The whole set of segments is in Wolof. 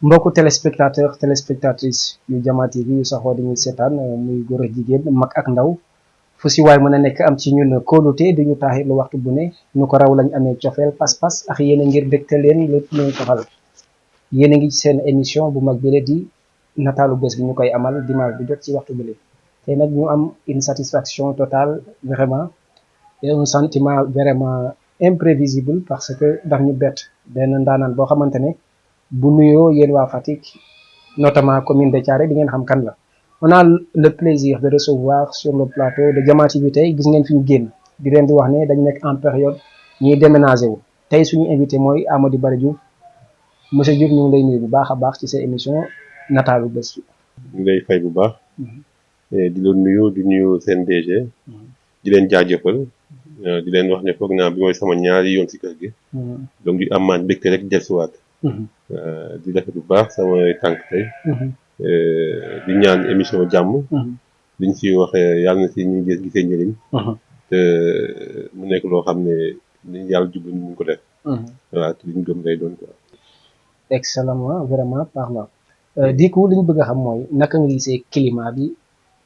mbokku téléspectateur téléspectatrice yu Jama TV yu saxoo di ñu seetaan muy góor ak jigéen mag ak ndaw fu si waay mën a nekk am ci ñun kóolute duñu taaxir lu waxtu bu ne nu ko raw lañ amee cofeel pas-pas ak yéen a ngir dégte leen lépp luñu toxal yéen a ngi ci seen émission bu mag bi la di nataalu bés bi ñu koy amal dimanche bu jot ci waxtu bi la tey nag ñu am une satisfaction totale vraiment et un sentiment vraiment imprévisible parce que daf ñu bett benn ndaanaan boo xamante ne bu nuyoo yéen waa Fatick notamment commune de Thiaroye di ngeen xam kan la on a le plaisir de recevoir sur le plateau de Jama TV bi tey gis ngeen fi ñu génn di leen di wax ne dañ nekk en période ñuy déménager wu tey suñu invité mooy Amady Bara Diouf monsieur Diouf ñu ngi lay nuyu bu baax a baax ci sa émission nataalu bés bi. ñu lay fay bu baax. di la nuyu di nuyu seen DG. di leen jaajëfal. di leen wax ne foog naa bi mooy sama ñaari yoon si kër gi. donc di amaat mbégte rek dellusiwaat. di rafet bu baax sama tànk tey. di ñaan émission jàmm. liñ si waxee yàlla na si ñu gisee njëriñ. te mu nekk loo xam ne ni yàlla jublu ñu ko def. voilà te liñ gëm lay doon quoi. excellemment vraiment parlant. du coup li ñu bëgg a xam mooy naka nga gisee climat bi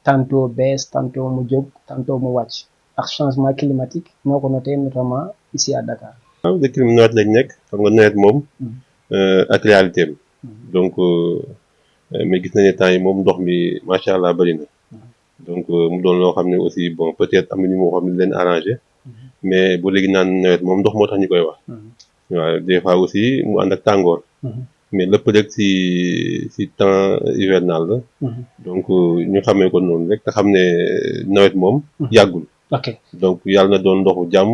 tantôt baisse tantôt mu jóg tantôt mu wàcc ak changement climatique noo ko noté notamment ici à Dakar. waaw dëkk bi nawet lañ nekk xam nga nawet moom. ak réalité am. donc mais gis nañu temps yi moom ndox mi macha allah bëri na. donc mu doon loo xam ne aussi bon peut-être am na ñu moo xam ne leen arrangé. mais bu léegi naan nawet moom ndox moo tax ñu koy wax. waaw des fois aussi mu ànd ak tàngoor. mais lépp rek si temps hivernal la. donc ñu xamee ko noonu rek te xam ne nawet moom. yàggul. ok donc yàlla na doon ndoxu jàmm.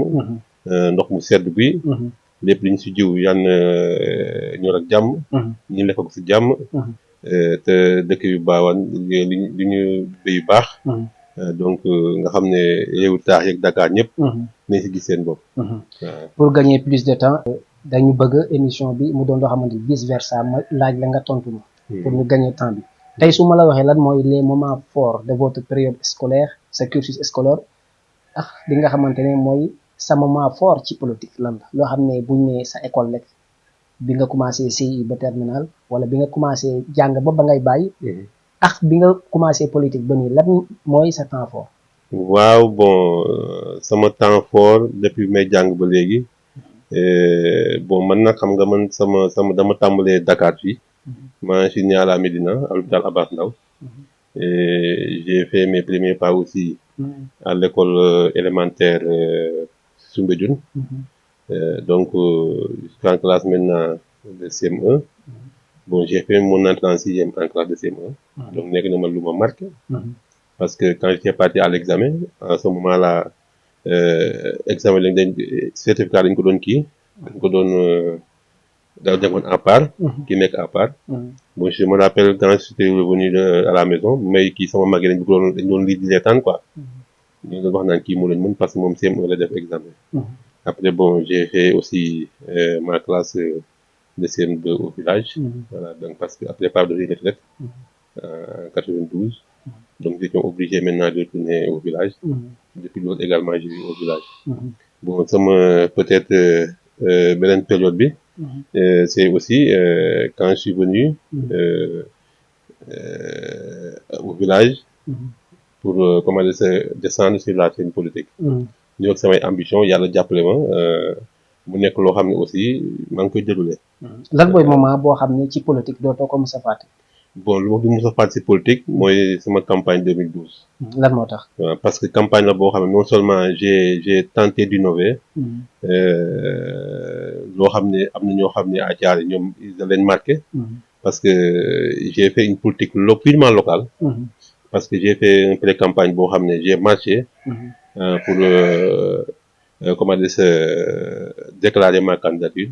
ndox mu sedd bi. lépp li ñu si jiw yàlla na ñor ak jàmm. ñu lekk ko si jàmm. te dëkk yu baawaan li ñu béy yu baax. donc nga xam ne réewu taax yeeg Dakar ñëpp. nañ si gis seen bopp. pour gagner plus de temps. dañu bëgg émission bi mu doon loo xamante ni vice versa ma laaj la nga tontu ma. pour ñu gagner temps bi. tey su ma la waxee lan mooy les moments forts de votre période scolaire sa cursus scolaire ah li nga xamante ne mooy sa moment fort ci politique lan la loo xam ne buñ ne sa école rek bi nga commencé CI ba terminal wala bi nga commencé jàng ba ngay bàyyi. ah bi nga commencé politique ba nii lan mooy sa temps fort. waaw bon sama temps fort depuis may jàng ba léegi. bon man nag xam nga man sama dama tàmbalee Dakar fii. maa ngi né à la Médina à l'hôpital Abass Ndao. J'ai fait mes premiers pas aussi. à l'école élémentaire Soumbédioune. Donc jusqu'en classe maintenant de CM1. Bon j'ai fait mon entrée en sixième en classe de CM1. donc nekk na ma lu ma marqué. parce que quand j'étais parti à l'examen à ce moment-là. examen lañ dañ certificat dañ ko doon kii dañ ko doon daaw jàngoon à part ki nekk à part bon je me rappelle quand j'étais revenu à la maison may kii sama mag yi dañ doon lii di reetaan quoi ñu doon wax naan kii moo lañ mën parce que moom CM1 la def examen après bon j'ai fait aussi ma classe de CM2 au village voilà donc parce que après part de retraite en 92 donc nous étions obligés maintenant de retourner au village. Depuis l'autre également, j'ai vu au village. Bon, ça me peut-être beneen période bi. C'est aussi quand je suis venu au village pour comment dire descendre sur la scène politique. ñu ak samay ambition yàlla jàppale ma mu nekk loo xam ne aussi maa ngi koy déroulé. lan mooy moment boo xam ne ci politique dootoo ko mos a fàtte. bon lu ma du mos a fàtte si politique mooy sama campagne 2012. lan moo tax. parce que campagne la boo xam ne non seulement j'ai tenté d'innover. loo xam ne am na ñoo xam ne à Thiaroye ñoom ils leen marqué. parce que j'ai fait une politique purement locale. parce que j'ai fait une pré-campagne boo xam ne j'ai marché. pour comment dire déclarer ma candidature.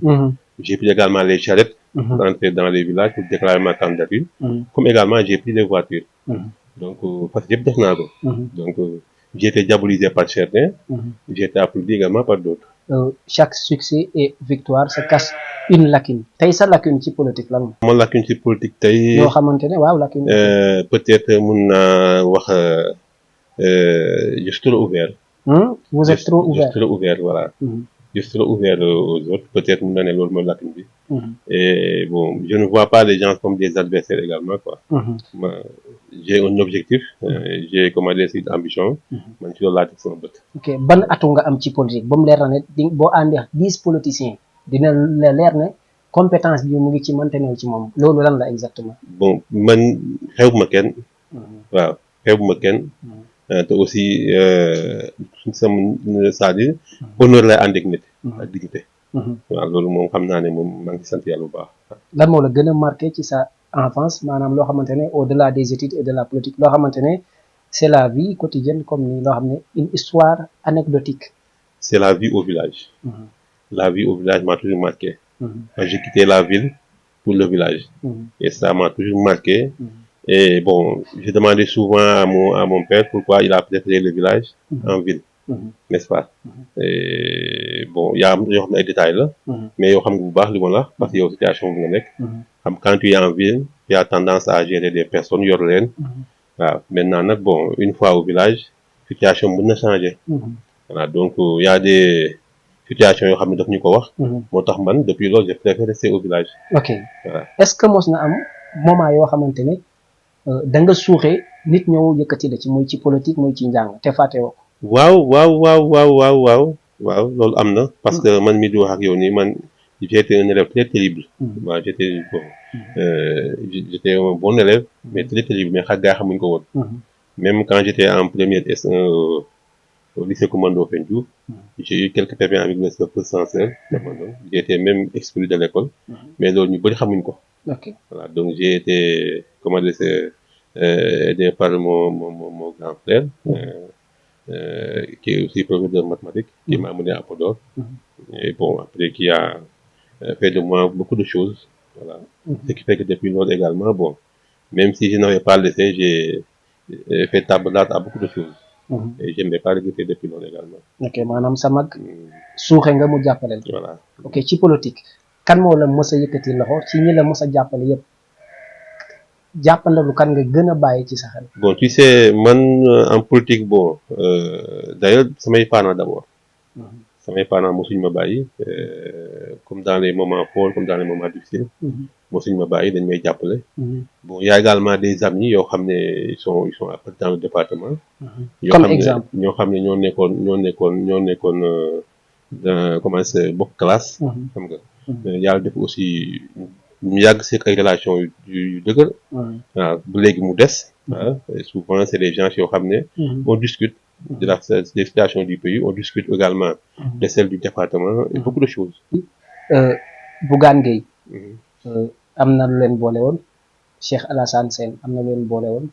J'ai pris également les charrettes. Pour entrer dans les villages pour déclarer ma candidature. Comme également j'ai pris des voitures. donc parce que yëpp def naa ko. donc j'ai été diabolisé par certains. J'ai été applaudi également par d'autres. Chaque succès et victoire se cache une lacune tey sa lacune ci politique lan la. sama lacune ci politique tey. yoo xamante ne waaw lacune. peut-être mun naa wax je suis trop ouvert. Vous êtes trop ouvert. Je suis trop ouvert voilà. je serai ouvert aux autres peut-être mun na ne loolu mooy lacune bi. Et bon je ne vois pas les gens comme des adversaires également quoi. Ma j'ai un objectif. J'ai comment dire une ambition. man ci loolu laa teg sama bët. ok ban atu nga am ci politique ba mu leer na ne boo àndee 10 politiciens dina la leer ne compétence bi mu ngi ci mënte ne ci moom loolu lan la exactement. bon man xewuma kenn. waaw xewuma kenn. te aussi sama c'est-à-dire honneur lay ànd ak nit. ak dignité. waaw loolu moom xam naa ne moom maa ngi sant yàlla bu baax. lan moo la gën a marqué ci sa enfance maanaam loo xamante ne au-delà des études et de la politique loo xamante ne c'est la vie quotidienne comme ni loo xam ne une histoire anecdotique. c'est la vie au village. La vie au village m'a toujours marqué. Quand j'ai quitté la ville pour le village. Et ça m'a toujours marqué. Et bon, je demandais souvent à mon père pourquoi il a préféré le village en ville. N'est-ce pas? Et bon, il y a des détails là. Mais il y a des parce qu'il y a une situation où quand tu es en ville, tu as tendance à gérer des personnes, maintenant, bon, une fois au village, la situation peut changer. Voilà, donc il y a des situations yoo xam ne daf ñu ko wax. moo tax man depuis loolu je préfère rester au village. ok voilà. Est-ce que mos na am moment yoo xamante ne da nga suuxee nit ñëw yëkkati la ci muy ci politique muy ci njàng te fàtte woo ko. waaw loolu am na parce que man mi di wax ak yow nii man j'étais un élève très terrible. waaw j'étais un bon élève mais très terrible mais gaa xamuñ ko woon. même quand j'étais en première S1 au lycée Commando Fendjouf, j'ai eu quelques pépins avec le professeur censeur. J'ai été même exclu de l'école. Mais là, nous ne ko. Voilà, donc j'ai été, comment dire, aidé par mon grand frère, qui est aussi professeur de mathématiques, qui m'a amené à Podor. Et bon, après, qui a fait de moi beaucoup de choses. Voilà. Ce qui fait que depuis lors également, bon, même si je n'avais pas laissé, j'ai fait table d'art à beaucoup de choses. Et je n'ai pas regretté depuis lors également. ok maanaam sa mag suuxe nga mu jàppaleel. Voilà. ok ci politique kan moo la mës a yëkkati loxo ci ñi la mës a jàppale yëpp jàppandalu kan nga gën a bàyyi ci sa xel. bon tu sais man en politique bon d'ailleurs samay parents d'abord. samay parents mosuñ ma bàyyi comme dans les moments forts comme dans les moments difficiles. mosuñ ma bàyyi dañ may jàppale. bon il y a également des amis yoo xam ne ils sont dans le département. comme exemple ñoo xam ne ñoo nekkoon comment c'est bokk classe. xam nga yàlla def aussi ñu yàgg si ay relations yu dëgër. waaw ba léegi mu des. souvent c'est des gens yoo xam ne. on discute de des situations du pays on discute également de celles du département et beaucoup de choses. Bougane Gueye. am na lu leen boole woon Cheikh Alassane Sène am na lu leen boole woon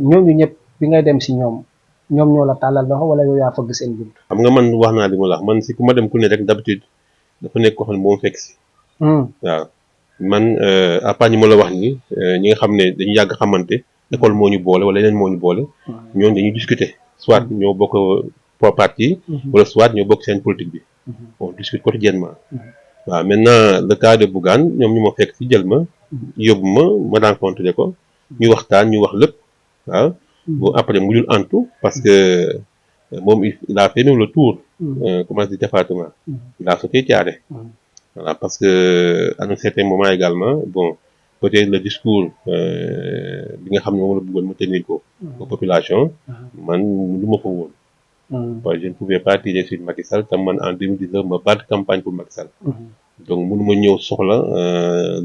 ñooñu ñëpp bi ngay dem si ñoom ñoo la tàllal loxo wala yow yaa fëgg seen bunt. xam nga man wax naa li ma la wax man si ku ma dem ku ne rek d'habitude dafa nekk koo xam ne moom fekk si. waaw man à part ñi ma la wax ni ñi nga xam ne dañu yàgg xamante école moo ñu boole wala leneen moo ñu boole. ñooñu dañuy discuter soit ñoo bokk parti wala soit ñoo bokk seen politique bi. on discute quotidiennement. waaw maintenant le cas de Bougane ñoom ñu ma fekk ci jël ma yóbbu ma rencontré ko ñu waxtaan ñu wax lépp waaw bon après mujjul antu parce que moom il a fait même le tour comment dire département il a sauté Thiaré voilà parce que à un certain moment également bon peut-être le discours bi nga xam ne moom la bëggoon ma tenir ko aux populations man lu ma ko woon parce que je ne pouvais pas tirer sur Macky Sall te man en 2019 ma battre campagne pour Macky Sall. donc mënuma ñëw soxla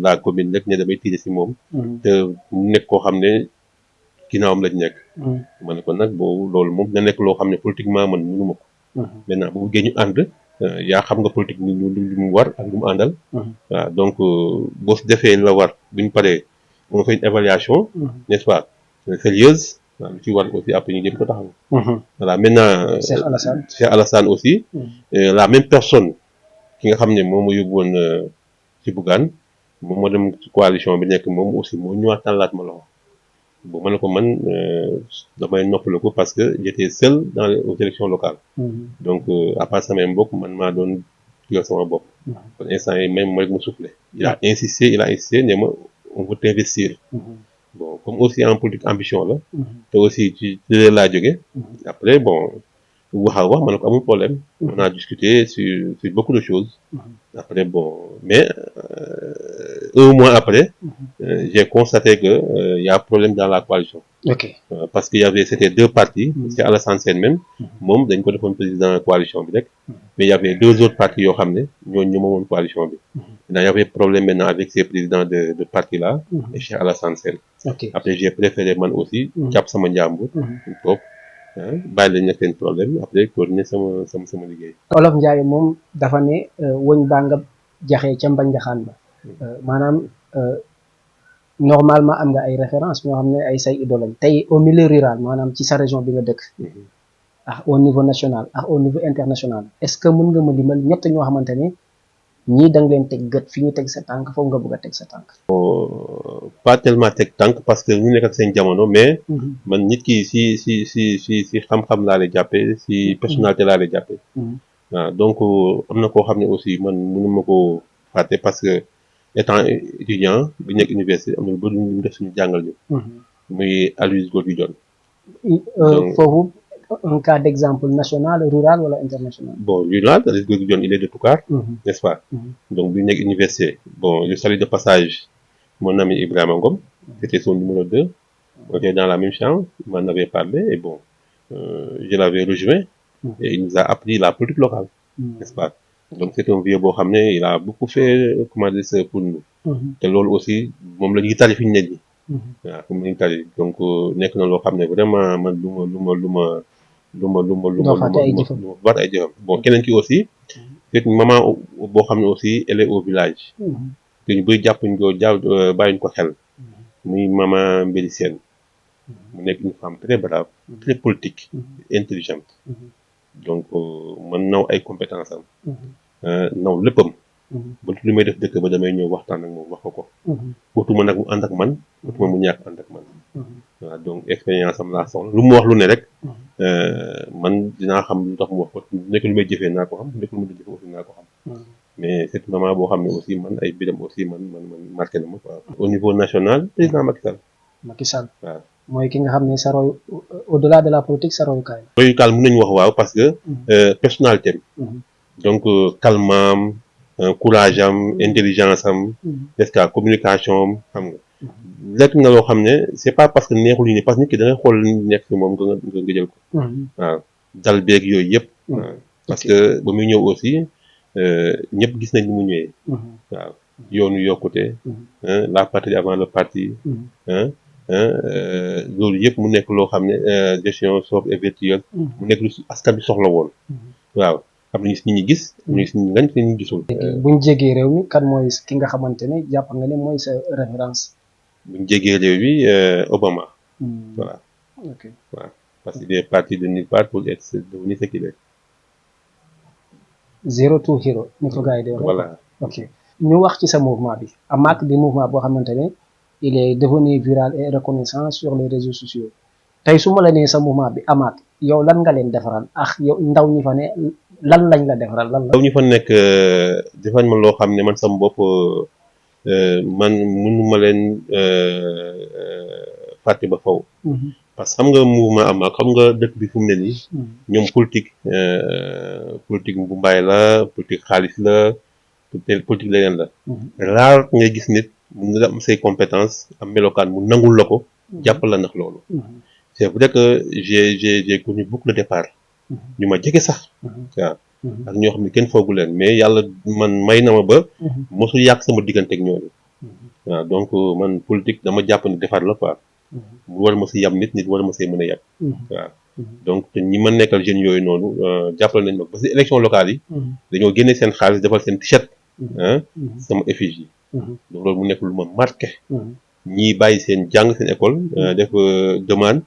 la commune rek ne damay tirer si moom. te mu nekk koo xam ne ginnaawam lañ nekk. ma ne ko nag boobu loolu moom dina nekk loo xam ne politiquement man mënuma ko. maintenant bu bëggee ñu ànd yaa xam nga politique lu mu war ak lu mu àndal. waaw donc boo si defee la war bu ñu paree on fait une évaluation. n'est-ce pas sérieuse. waaw lu ci war aussi après ñu jëm ko taxaw. voilà maintenant. Cheikh Alassane aussi. la même personne ki nga xam ne moom ma yóbbu woon ci Bougane moom moo dem ci coalition bi nekk moom aussi moo ñëwaat tàllaat ma loxo bon ma ne ko man damay noppaliku parce que j'étais seul dans les élections locales. donc à part samay mbokk man maa doon yor sama bopp. kon instant yi même ma rek ma soufflé. il a insisté ne ma on veut t'investir. bon comme aussi en politique ambition la. te aussi ci laa jóge après bon wax ma ne ko amul problème. On a discuté sur beaucoup de choses. Après bon mais un mois après. J'ai constaté que il y a problème dans la coalition. ok Parce que c'était deux partis. C'est Alassane Sène même. moom dañ ko defoon président coalition bi rek. mais il y avait deux autres partis yoo xam ne ñooñu ñu moomoon coalition bi. il y avait problème maintenant avec ces présidents de parti là. et Cheikh Alassane Sène. ok après j'ai préféré man aussi. jàpp sama njàmbur. toog bàyyi lañ nekk seen problème après continuer sama liggéey. Olof Njaay moom dafa ne wëñ baa nga jaxee ca mbañjaxaan ba maanaam normalement am nga ay références ñoo xam ne ay say idole lañ tey au milieu rural maanaam ci sa région bi nga dëkk ak au niveau national ak au niveau international est-ce que mën nga ma limal ñett ñoo xamante ne ñii da nga leen teg gët fi ñu teg sa tànk foofu nga bëgg a teg sa tànk. pas tellement teg tànk parce que ñu nekk ak seen jamono mais. man nit ki si xam-xam laa lay jàppee si personnalité laa lay jàppee. waaw donc am na koo xam ne aussi man mënuma ko fàtte parce que étant étudiant bi nekk université am na lu bëri lu ñu def suñu jàngal ñu. muy Aloyse Gorgui Dione. foofu un cas d'exemple national rural wala international. bon rural Aloyse Gorgui Dione il est de Toucar. n'est-ce pas. donc bi nekk université bon je salue de passage mon ami Ibrahima Ngom. c'était son numéro 2. on était dans la même chambre il m'en avait parlé et bon je l'avais rejoint. et il nous a appris la politique locale. n'est-ce pas. donc c'est un vieux boo xam ne il a beaucoup fait comment dire ça pour nous. te loolu aussi moom la ñuy tari fi ñu ne nii. waaw comme ni ñu tari donc nekk na loo xam ne vraiment man lu ma war ay jëfam bon keneen ki aussi c'est une maman boo xam ne aussi elle est au village. te ñu bëri jàppuñ ko bàyyiñ ko xel. muy maman Mbéri Sène. mu nekk une femme très brave. très politique. intelligente. donc man naw ay compétence am. naw léppam. ba lu may def dëkk ba damay ñëw waxtaan ak moom wax ko. utuma nag mu ànd ak man. utuma mu ñàkk ànd ak man. waaw donc expérience am laa soxla lu mu wax lu ne rek. man dinaa xam lu tax mu wax ko nekk lu may jëfee naa ko xam nekk lu may jëfee aussi naa ko xam. mais cette maman boo xam ne aussi man ay biram aussi man marqué na ma quoi. au niveau national président Macky Sall. Macky Sall waaw. mooy ki nga xam ne sa roy au-delà de la politique sa royukaay. royukaay mën nañu wax waaw parce que. personnalité am. donc calmam courage am intelligence am. est-ce que communication am xam nga. lekk nga loo xam ne c'est pas parce que neexul ñu ne parce que nit ki da ngay xool nekk fi moom nga jël ko. waaw dal beeg yooyu yëpp. parce que ba muy ñëw aussi ñëpp gis nañ ni mu ñëwee. waaw yoonu yokkute. la patrie avant le parti. loolu yëpp mu nekk loo xam ne gestion sobre et vertueuse. mu nekk lu askan bi soxla woon. waaw am nañu si nit ñi gis. am nañu si nit ñi ngañ si nit ñi gisul. buñ jégee réew mi kan mooy ki nga xamante ne jàpp nga ne mooy sa référence. buñ jégee réew mi Obama. voilà. ok waaw parce qu'il est parti de nulle part pour être devenu ce qu'il est. zero to hero ni ko gars yi di wax. voilà ok ñu wax ci sa mouvement bi AMAC di mouvement boo xamante ne il est devenu viral et reconnaissant sur les réseaux sociaux tey su ma la nee sa mouvement bi AMAC yow lan nga leen defaral ak yow ndaw ñi fa ne lan lañ la defaral lan la. ndaw ñi fa nekk defañ ma loo xam ne man sama bopp man mënuma leen fàtte ba faw parce que xam nga mouvement AMAC xam nga dëkk bi fu mu ne nii. ñoom politique bu mbaay la politique xaalis la politique leneen la. raar ngay gis nit mu nga am say compétence am melokaan mu nangul la ko. jàppal la ndax loolu. c'est vrai que j'ai connu beaucoup de départ. ñu ma jege sax. waaw ak ñoo xam ne kenn foogu leen mais yàlla man may na ma ba. mosul yàq sama diggante ak ñooñu. waaw donc man politique dama jàpp ne defar la quoi. mu war ma si yab nit war ma see mën a yab. waaw donc te ñi ma nekkal jeunes yooyu noonu jàppale nañ ma parce que élection locale yi. dañoo génne seen xaalis defal seen t-shirt. sama effigie. donc loolu mu nekk lu ma marqué. ñii bàyyi seen jàng seen école. def demande.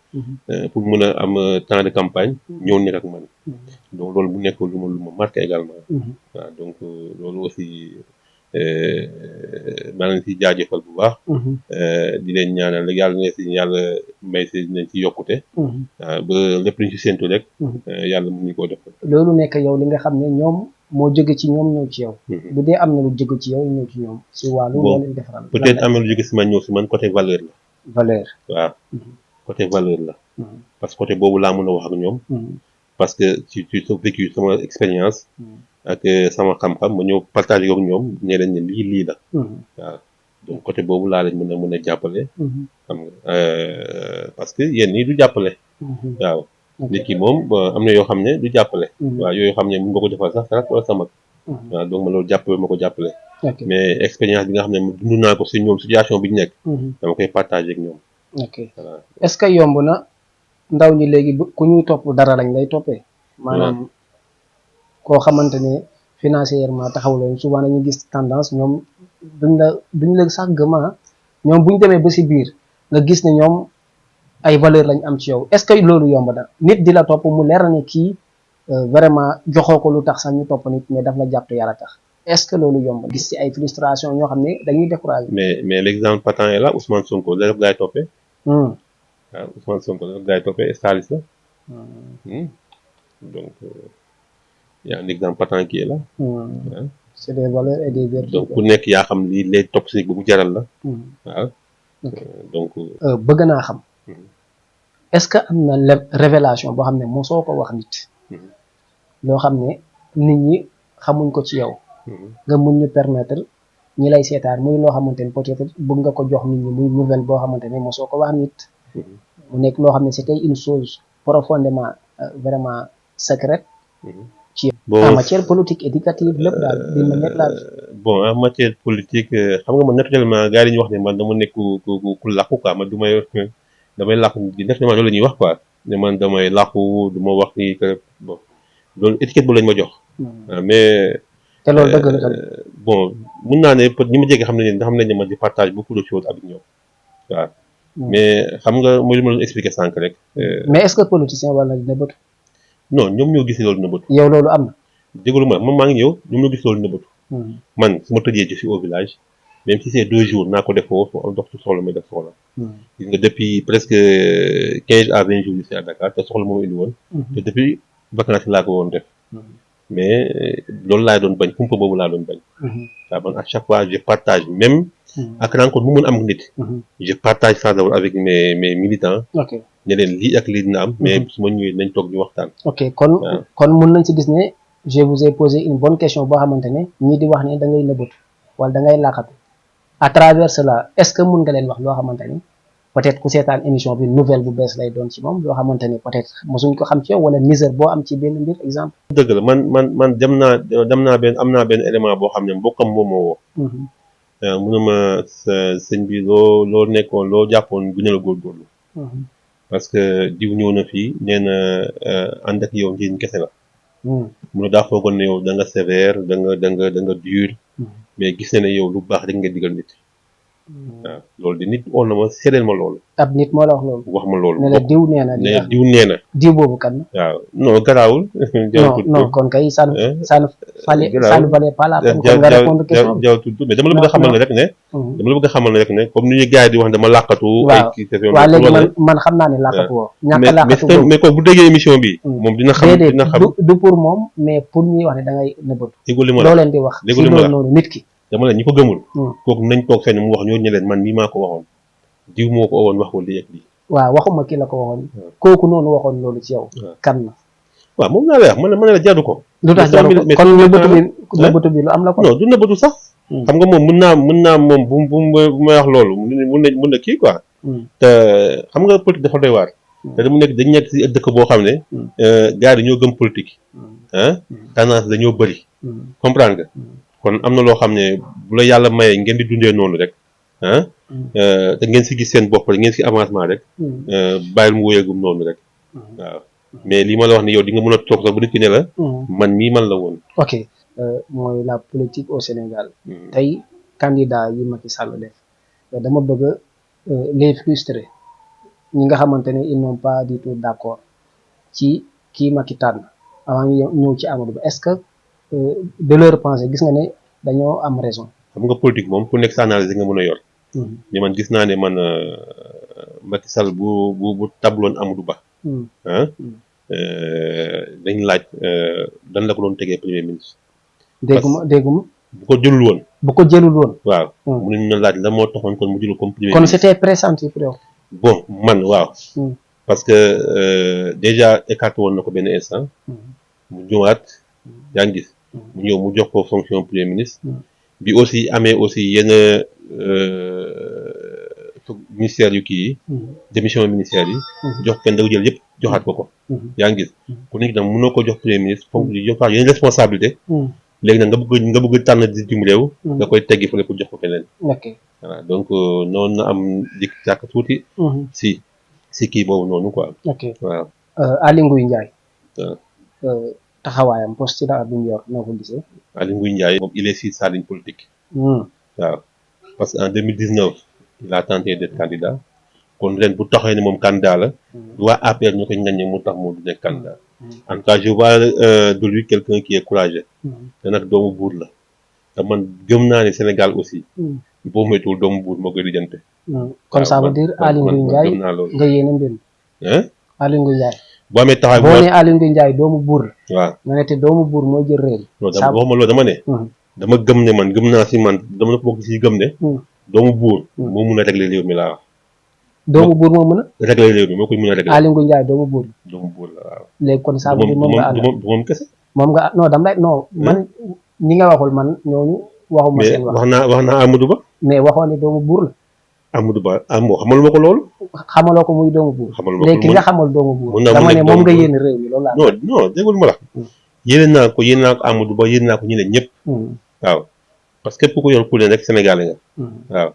pour mën a am temps de campagne. ñëw nekk ak man. donc loolu mu nekk lu ma marqué également. waaw donc loolu aussi. maa ngi leen si jaajëfal bu baax. di leen ñaanal yàlla na si yàlla may si nañ ci yokkute. ba lépp luñ si séntu rek. yàlla mën ñu koo def. loolu nekk yow li nga xam ne ñoom moo jóge ci ñoom ñëw ci yow. bu dee am na lu jóge ci yow ñëw ci ñoom. si wàllu bon leen defaral. peut-être am na lu jóge si man ñëw si man côté valeur la. valeur. waaw côté valeur la. parce que côté boobu laa mën a wax ak ñoom. parce que ci sa vécu sama expérience ak sama xam-xam ma ñëw partager ak ñoom ne leen ne lii la waaw donc côté boobu laa leen mën a jàppale xam nga parce que yéen ñii du jàppale waaw nit ki moom am na yoo xam ne du jàppale waaw yooyu xam ne mën nga ko defal sax sarak wala sama waaw donc ma loolu jàppale ma ko jàppale mais expérience bi nga xam ne dund naa ko si ñoom situation bi ñu nekk dama koy partager ak ñoom voilà est-ce que yomb na ndaw ñi léegi ku ñuy topp dara lañ lay toppee maanaam koo xamante ne financièrement taxaw leen souvent dañuy gis tendance ñoom duñ la sax gëma ñoom buñ demee ba si biir nga gis ne ñoom ay valeur lañ am ci yow est-ce que loolu yomb na nit di la topp mu leer na ne kii vraiment joxoo ko lu tax sax ñu topp nit mais daf la jàpp yàlla tax est-ce que loolu yomb na gis ci ay frustration ñoo xam ne dañuy décourager mais l'exemple patent est là Ousmane Sonko la def gaay toppee waaw Ousmane Sonko la def gaay toppee stalis la donc il y a un exemple patent qui est là c'est des valeurs et des vertus donc ku nekk yaa xam li lay topp si bu mu jaral la waaw donc bëgg naa xam est-ce que am na révélation boo xam ne mosoo ko wax nit loo xam ne nit ñi xamuñ ko ci yow nga mun ñu permettre ñi lay seetaan muy loo xamante ne peut-être bëgg nga ko jox nit ñi muy nouvelle boo xamante ne mosoo ko wax nit mu nekk loo xam ne c'était une chose profondément vraiment secrète ci en matière politique éducative lépp daal d'une manière large bon en matière politique xam nga man naturellement gars yi dañuy wax ne man dama nekk ku làqu quoi man du may damay làqu naturellement loolu la ñuy wax quoi ne man damay làqu du ma wax ni que bon loolu étiquette bu lañ ma jox mais te loolu dëgg la tamit bon mun naa ne peut ñi ma jege xam nañ ne man di partage beaucoup de choses avec ñoom waaw mais xam nga mooy li ma doon expliquer sànq rek mais est-ce que politicien wala dina bëtu non ñoom ñoo gis loolu nëbbatu yow loolu am na déglu ma man maa ngi ñëw ñoom ñoo gis loolu nëbbatu man su ma tëjee je suis au village même si c'est 2 jours naa ko defoo su am dox su soxla may def soxla gis nga depuis presque 15 à 20 jours ici à Dakar te soxla moom indi woon te depuis vacances laa ko woon def mais loolu laa doon bañ kumpa boobu laa doon bañ waaw man à chaque fois je partage même ak rencontre mu mën am nit je partage ça d'abord avec mes militants ne leen lii ak lii dina am mais su ma ñëwee nañ toog ñu waxtaan ok kon mun nañ si gis ne je vous ai posé une bonne question boo xamante ne ñii di wax ne da ngay nëbbatu wala da ngay laqatu à travers cela est-ce que mun nga leen wax loo xamante ni peut-être ku seetaan émission bi nouvelle bu bees lay doon ci moom loo xamante ni peut-être mosuñ ko xam ci yow wala misère boo am ci benn mbir exemple dëgg la man dem naa am naa benn élément boo xam ne mbokkam moom moo woo mu ne ma sëñ bi loo nekkoon loo jàppoon bu ne la góorgóorlu parce que diw ñëw na fii nee na ànd ak yow njëriñ kese la mu ne daa foogoon ne yow da nga sévère da nga dur mais gis na ne yow lu baax rek nga digal nit waaw loolu de nit oo na ma seedeel ma loolu ab nit moo la wax loolu wax ma loolu ne la diw nee na diw nee na diw boobu kan waaw non garaawul non kon kay ça ne valait pas la peine kon nga répondre question jaw tudd mais dama la bëgg a xamal ne rek ne comme ni ñu gars yi di wax dama làqatu waaw léegi man xam naa ne làqatu woo ñàkk làqatu mais ko bu déggee émission bi moom dina xam du pour moom mais pour ñuy wax ne da ngay nëbbatu déggu li ma loo leen di wax ci loolu noonu nit ki dama la ñi ko gëmul kooku nañ toog fenn mu wax ñooñu ne leen man nii maa ko waxoon diw moo ko woon wax ko lii ak lii waaw waxuma ki la ko waxoon kooku noonu waxoon loolu ci yow kan na waaw moom laa lay wax man la jaadu ko lu tax jaadu ko kon nëbbatu bi lu am la ko non du nëbbatu sax xam nga moom mën naa moom bu may wax loolu mun na kii quoi te xam nga politique dafa doy waar te damu nekk dañ nekk si dëkk boo xam ne gars yi dañoo gëm politique tendance dañoo bëri comprendre nga kon am na loo xam ne bu la yàlla mayee ngeen di dundee noonu rek te ngeen si gis seen bopp rek ngeen si avancement rek bàyyil mu wóyagum noonu rek waaw mais li ma la wax ni yow di nga mën a toog sax bu nit ki ne la man mii man la woon ok mooy la politique au Sénégal tey candidat yi Macky Sall def dama bëgg les frustrés ñi nga xamante ne ils n'ont pas du tout d'accord ci kii Macky tànn avant ñu ñëw ci Amadou Ba est-ce que de leur pensée gis nga ne dañoo am raison xam nga politique moom ku nekk sa analyse nga mën a yor mais man gis naa ne man Macky Sall bu tabloon Amadou Ba dañ laaj dan la ko doon tegee premier ministre dégguma bu ko jëlul woon waaw mënuñ na laaj la moo taxoon kon mu jëlul comme premier kon c'était pressenti pour yow bon man waaw parce que déjà écarté woon na ko benn instant mu ñëwaat yaa ngi gis mu ñëw mu jox ko fonction premier ministre bi aussi amee aussi yenn ministère yu kii yi démission ministère yi jox kenn daw jël yëpp joxaat ko yaa ngi gis ku nekk nag mënoo ko jox premier ministre foog di jox yenn responsabilité léegi nag nga bëgg tànn di jum réew nga koy teggi fële pour jox ko keneen voilà donc noonu na am dik jàkk tuuti si kii boobu noonu quoi waaw Aly Ngouille Ndiaye taxawaayam postulat bi mu yor noo ko gisee Aly Ngouille Ndiaye moom il est sur sa ligne politique waaw parce que en 2019 il a tenté d'être candidat kon ren bu taxee ne moom candidat la waa APR ñu ko ñaññe mu tax mu du nekk candidat en tout cas je vois de lui quelqu'un qui est courageux te nag doomu buur la te man gëm naa ne Sénégal aussi boo moytuwul doomu buur moo koy lijjante kon ça veut dire Aly Ngouille Ndiaye nga yéene mbir Aly Ngouille Ndiaye boo amee taxaw boo ne Aly Ngouille Ndiaye doomu buur la waaw nga ne te doomu buur mooy jël réew non waxuma loolu dama ne dama gëm ne man gëm naa si man dama bokk si gëm ne doomu buur moo mun a régler réew mi laa wax doomu buur moo mën a régler réew mi moo koy mën a régler Aly Ngouille Ndiaye doomu buur la waaw léegi kon ça veut dire moom nga àndal du moom kese moom nga non dam lay non man ñi nga waxul man ñooñu waxuma mais seen wax naa Amadou Ba mais waxoon ne doomu buur la Amadou Ba moo xamal ma ko loolu xamaloo ko muy doomu buur xamal ma ko léegi ki nga xamal doomu buur mun naa dama mu ne nekk moom nga doomu yéene réew mi loolu laa non déggul ma la yéene naa ko Amadou Ba yéene naa ko ñeneen ñëpp waaw parce que képp ku yor kuréel rek Sénégalais nga waaw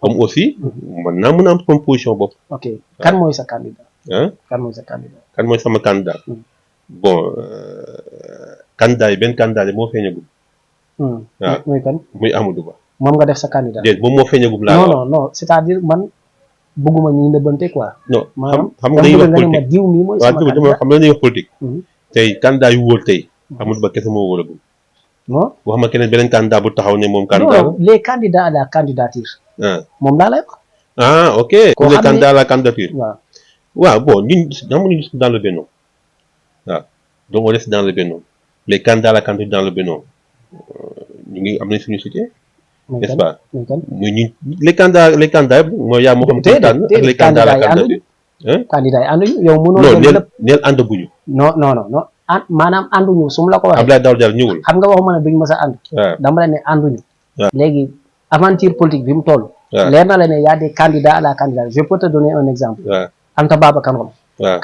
comme aussi man naa mën a am comme position bopp ok kan mooy sa candidat kan mooy sama candidat bon candidat yi benn candidat yi moo feeñagum waaw muy kan muy Amadou Ba moom nga def sa candidat déet moom moo feeñagum laa non c'est-à-dire man bëgguma ñuy nëbbante quoi non maanaam xam nga dañuy wax nga ne ma politique diw mii mooy sama candidat xam nga dañuy wax politique tey candidat yu wóor tey Amadou Ba kese moo wóoragum non wax ma keneen beneen candidat bu taxaw ne moom candidat non les candidats à la candidature moom laa lay wax ok pour les candidats à la candidature waaw bon ñun xam nga ñu gis dans le Benno waaw donc on reste dans le Benno les candidats à la candidature dans le Benno ñu ngi am nañ suñu soutien n'est-ce pas muy ñu les candidats mooy yaa moo xam te tànn ak les candidats à la candidature candidats yi ànduñu yow mënoo non jël lépp neel àndaguñu non maanaam ànduñu su ma la ko waxee Abdoulaye Daouda Diallo ñëwul xam nga waxuma ne duñ mës a ànd dama la ne ànduñu léegi aventure politique bi mu toll leer na la ne y a des candidats à la candidature je peux te donner un exemple Anta Babacar Ngom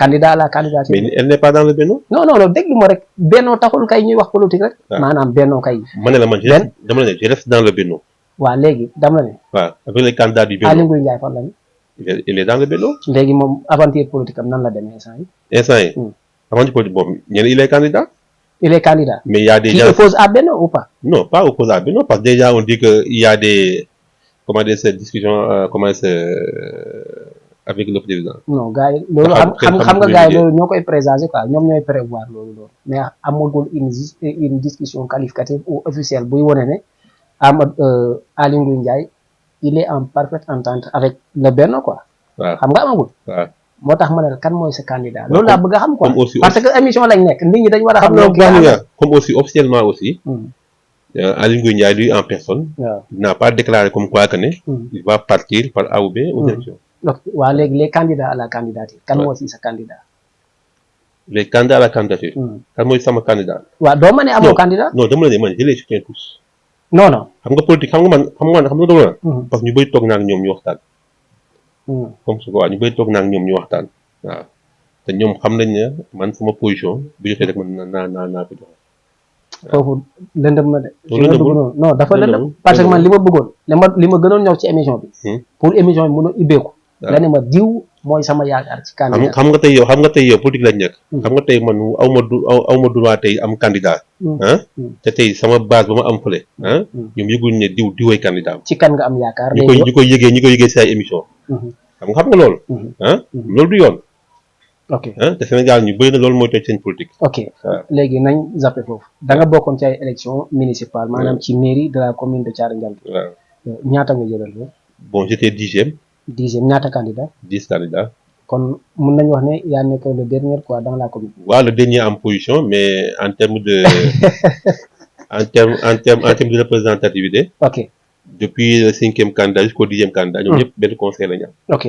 candidat à la candidature mais elle n'est pas dans le Benno non déglu ma rek Benno taxul kay ñuy wax politique rek maanaam Benno kay ma ne la man dama la ne je reste dans le Benno waaw léegi dama la ne waaw avec les candidats du Benno Aly Ngouille Ndiaye fan la ne il est dans le Benno léegi moom aventure politique am nan la demee instant yi aventure politique boobu ñeneen il est candidat mais il y a des qui gens oppose à Benno ou pas non pas opposé à Benno parce que déjà on dit que il y a des comment dire cette discussion avec le président non gars yi loolu xam nga gars yi loolu ñoo koy présager quoi ñoom ñooy prévoir loolu mais amagul une discussion qualificative ou officielle buy wone ne Aly Ngouille Ndiaye il est en parfaite entente avec le Benno quoi xam nga amagul moo tax ma ne la kan mooy sa candidat loolu laa bëgg a xam quoi parce que émission lañ nekk nit ñi dañ war a xam comme aussi officiellement aussi Aly Ngouille Ndiaye lui en personne n'a pas déclaré comme quoi que ne il va partir par A ou B aux élections waaw léegi les candidats à la candidature kan mooy si sa candidat les candidats à la candidature kan mooy sama candidat waaw doo ma ne amoo candidat non dama la ne man je les soutiens tous non xam nga politique xam nga dama la parce que ñu bëri toog naa ak ñoom ñu waxtaan comme su ko waa ñu bëri toog naa ak ñoom ñu waxtaan waaw te ñoom xam nañ ne man sama position bu jotee rek man naa ko joxe foofu lëndëm na de non dafa lëndëm parce que man li ma bëggoon li ma gënoon ñëw ci émission bi pour émission bi mën a ubbeeku la ne ma diw mooy sama yaakaar ci candidat xam nga tey yow politique lañ nekk xam nga tey man aw ma droit tey am candidat te tey sama base ba ma am fële ñoom yëguñ ne diway candidat ci kan nga am yaakaar ñi koy yëgee si ay émission xam nga loolu loolu du yoon ok te Sénégal ñu bëri na loolu mooy toj seen politique ok léegi nañ zappé foofu da nga bokkoon ci ay élection municipale maanaam ci mairie de la commune de Thiaré Ndialgui ñaata nga jëlal foofu bon j'étais 10e ñaata candidat 10 candidats kon mun nañu wax ne yaa nekk le dernier quoi dans la commune waaw le dernier en position mais en terme de en terme de représentativité ok depuis le 5e candidat jusqu'au 10e candidat ñoom ñëpp benn conseil la ñu am ok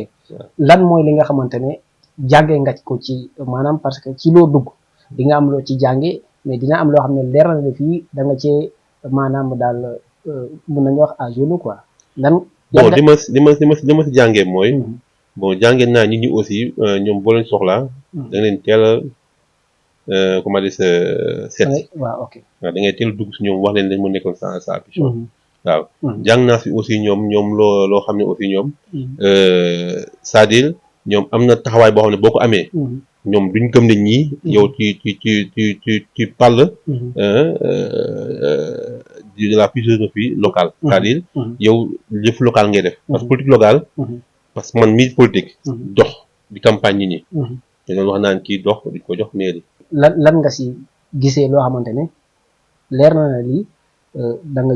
lan mooy li nga xamante ne jàngee nga ko ci maanaam parce que ci loo dugg di nga am loo ci jànge mais dina am loo xam ne leer na ne fii da nga cee maanaam daal mun nañu wax à genoux quoi lan. bon li ma si jàngee mooy. bon jàngee naa nit ñi aussi ñoom boo leen soxlaa. da nga leen teel a comment dire seet. waaw ok waaw da ngay teel a dugg si ñoom wax leen dañ ma nekkoon sa affiche. waaw jàng naa fi aussi ñoom loo xam ne aussi ñoom. c'est-à-dire ñoom am na taxawaay boo xam ne boo ko amee. ñoom duñ gëm ne ñii. yow tu parles. de la philosophie locale. c'est-à-dire yow yëf local ngay def. parce que politique locale. parce que man mii politique. dox di campagne nit ñi. te loolu wax naan kii dox di ko jox mairie. lan nga si gisee loo xamante ne leer na ne lii da nga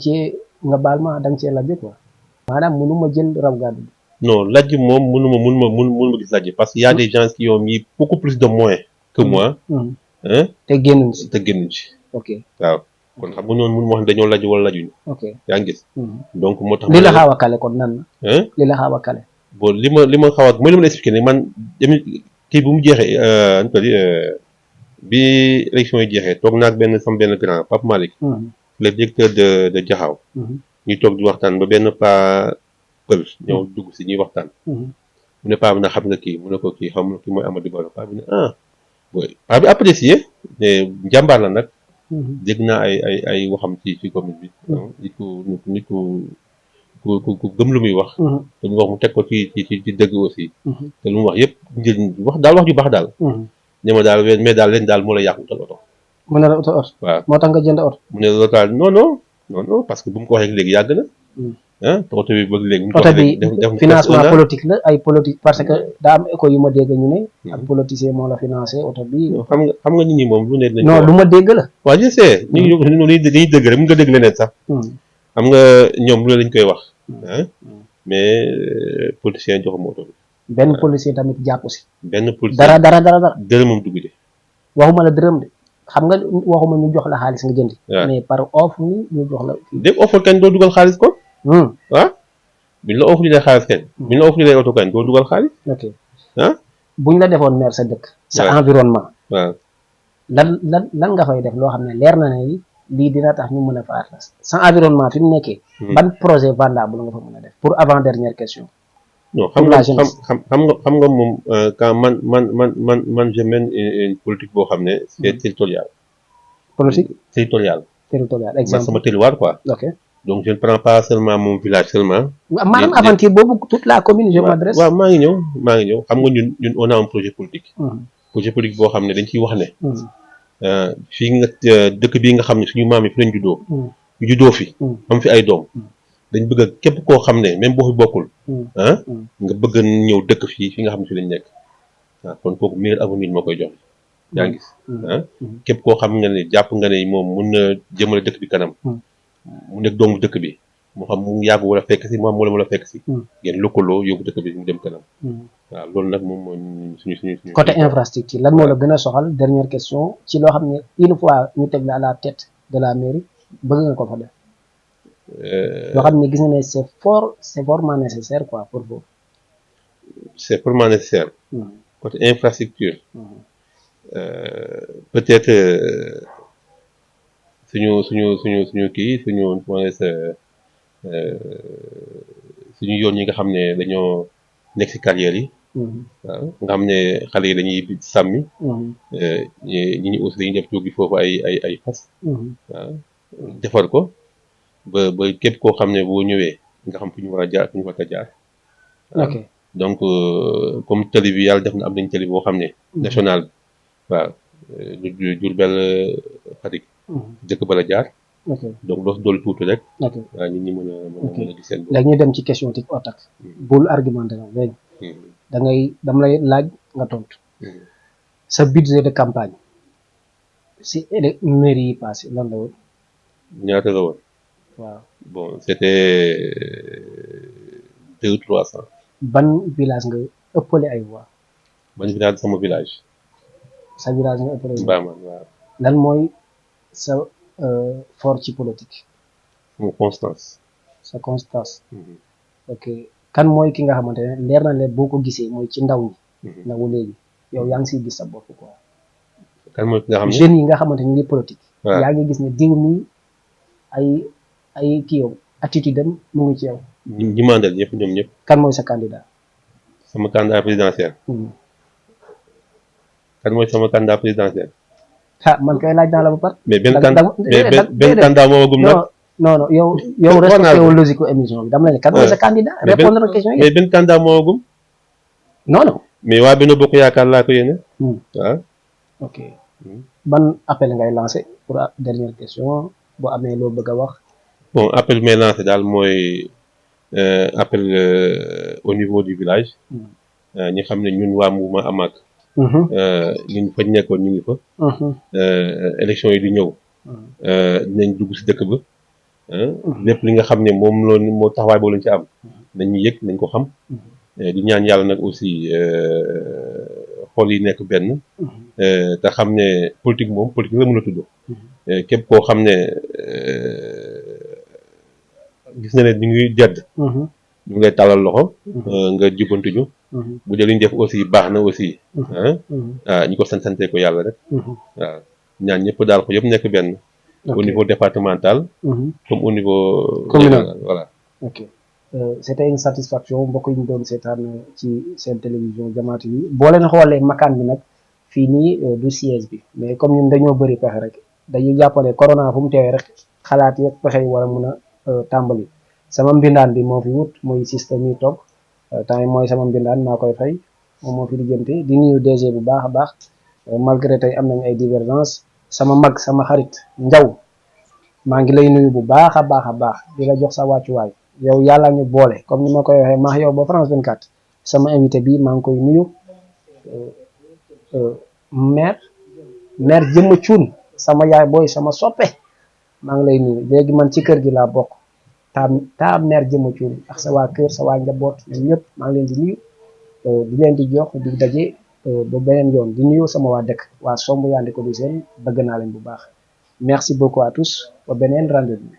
cee nga baal ma da nga cee lajj quoi. maanaam mënu ma jël raw gàddu. non lajj moom mënuma gis lajj parce que y a des gens qui ont mis beaucoup plus de moyens que moi. te génnuñ si. ok waaw kon xam nga ñoon mënu ma wax ne dañoo lajj wala lajuñu. ok yaa ngi gis. donc moo tax li la xaaw a kale kon nan la. li la xaaw a kale. bon li ma xaw a mooy li ma la expliqué ne man kii bu mu jeexee nu ko di bi élection yi jeexee toog naag sama benn grand Pape Malick. le directeur de Jaxaaw. ñuy toog di waxtaan ba benn paa pël ñëw dugg si ñuy waxtaan. mu ne paa bi na xam nga kii mu ne ko kii xam nga kii mooy Amadou Ba paa bi ne booy paa bi apprécié ne njàmbaar la nag. dégg naa ay waxam ci commune bi. nit ku gëm lu muy wax. te lu mu wax mu teg ko ci dëgg aussi. te lu mu wax yëpp njëriñ wax ju baax daal. ne ma daal mais daal leen daal moo la yàqu utal oto. mu ne la oto. waaw moo tax nga jënd oto. mu ne la daal non parce que bu mu ko waxee léegi yàgg na. te oto bi bëgg léegi. oto bi financement politique la ay politique parce que daa am écho yu ma dégg ñu ne. ak politicien moo la financé oto bi. xam nga nit ñi moom lu ne. non lu ma dégg la. waaw je sais ñu ngi dañuy dëgg rek mun nga dégg leneen sax. xam nga ñoom lu lañ koy wax. mais politicien joxuma oto bi. benn policier tamit jàpp si. benn policier dara. dërëmam dugg de. waxuma la dërëm de xam nga waxuma ñu jox la xaalis nga jënd. mais par offre ni ñu jox la. dégg offre kañ doo dugal xaalis ko. waaw buñ la offre lee xaalis kañ. buñ la offre lee oto kañ doo dugal xaalis. ok buñ la defoon maire sa dëkk. sa environnement. waaw lan nga fay def loo xam ne leer na ne lii dina tax ñu mën a faar la sa environnement fi mu nekkee. ban projet vendable nga fa mën a def pour avant dernière question. non xam nga moom quand man je mène une politique boo xam ne c'est territorial. politique territorial. exemple man sama territoire quoi. ok donc je ne prends pas seulement mon village seulement. maanaam aventure boobu toute la commune je m'adresse. waaw maa ngi ñëw xam nga ñun on a un projet politique. projet politique boo xam ne dañ ciy wax ne. fii nga dëkk bii nga xam ne suñu maam yi fi lañ juddoo. ñu juddoo fi. am fi ay doom. dañ bëgg a képp koo xam ne même boo fi bokkul. nga bëgg a ñëw dëkk fii fi nga xam ne fi lañ nekk. waaw kon kooku meilleur avenir moo koy joxe. yaa ngi gis képp koo xam nga ne jàpp nga ne moom mun na jëmale dëkk bi kanam. mu nekk doomu dëkk bi moo xam mu yàgg wala fekk si moom wala fekk si. ngeen lëkkaloo yóbbu dëkk bi mu dem kanam. waaw loolu nag moom mooy suñu. côté infrastructure lan moo la gën a soxal dernière question ci loo xam ne une fois ñu teg la à la tête de la mairie bëgg nga ko fa def. loo xam ne gis nga ne c'est fortement nécessaire quoi pour vous. c'est fortement nécessaire. côté infrastructure. peut-être suñu kii suñu yoon yi nga xam ne dañoo nekk ci carrière yi. waaw nga xam ne xale yi dañuy sàmmi. ñi aussi dañuy def jógi foofu ay fas. waaw defar ko ba képp koo xam ne boo ñëwee nga xam fi ñu war a jaar fi ñu war a jaar. ok donc comme télé bi yàlla def na am nañ télé boo xam ne. national bi waaw Diourbel Fatick. dëkk ba la jaar. donc loo si dolli tuuti rek. waaw nit ñi mën a gis seen bopp. léegi ñu dem ci question tic au tac. bul argumenté na léegi. dama lay laaj nga tontu. sa budget de campagne si mairie yi passé lan la woon. ñaata la woon. waaw bon c'était 200 ou 300. ban village nga ëppale ay voix. ban village sama village. sa village nga ëppale. Mbamane waaw. lan mooy sa fort ci politique. sama constance. sa constance. ok kan mooy ki nga xamante ne leer na leen boo ko gisee mooy ci ndaw ñi ndawu léegi yow yaa ngi siy gis sa bopp quoi kan mooy ki nga xam ne jeunes yi nga xamante ne ñu ngi politique waaw yaa ngi gis ne diw mi ay kii yow attitude am mu ngi ci yow ñi mandal ñëpp ñoom ñëpp kan mooy sa candidat sama candidat présidentiel kan mooy sama candidat présidentiel man kay laaj naa la ba pare mais benn candidat moo gum nag non yow respecté wu logique émission bi dama la ne kan mooy sa candidat répondre na question yi mais benn candidat moo gum non mais waa Benno Bokk Yaakaar laa ko yéene waaw ok ban appel ngay lancé pour dernière question boo amee loo bëgg a wax bon appel may lancé daal mooy appel au niveau du village ñi xam ne ñun waa mouvement Amak ñun fa nekkoon ñu ngi fa élection yi di ñëw dinañ dugg si dëkk ba lépp li nga xam ne moom loolu moo taxawaay boo lañ ci am nañu yëg nañ ko xam di ñaan yàlla nag aussi xol yi nekk benn te xam ne politique moom politique la mën a tudd képp koo xam ne gis na ne ñu ngi jedd ñu ngi lay tàllal loxo nga jubbantu ñu bu dee li ñu def aussi baax na aussi ñu ko sante ko yàlla rek waaw ñaan ñëpp daal ko yëpp nekk benn au niveau départemental comme au niveau communal voilà ok c'était une satisfaction mbokk yi ñu doon seetaan ci seen télévision Jama TV boo leen xoolee makaan bi nag fii nii du siège bi mais comme ñun dañoo bëri pexe rek dañuy jàppale corona fu mu teewee rek xalaat yeeg pexe yi war a mun a tàmbali sama mbindaan bi moo fi wut muy système yi toog temps yi mooy sama mbindaan maa koy fay moom moo fi lijjanti di nuyu DG bu baax a baax malgré tey am nañ ay divergence sama mag sama xarit Njaw maa ngi lay nuyu bu baax a baax di la jox sa wàccuwaay yow yàlla ñu boole comme ni ma koy waxee maax yow ba France 24 sama invité bi maa ngi koy nuyu maire jëmma cuun sama yaay booy sama soppe maa ngi lay nuyu léegi man ci kër gi laa bokk taa maire jëmma cuun ak sa waa kër sa waa njaboot ñoom ñëpp maa ngi leen di nuyu di leen di jox di daje ba beneen yoon di nuyu sama waa dëkk waa somb yandi ko du seen bëgg naa leen bu baax merci beaucoup à tous ba beneen rendez-vous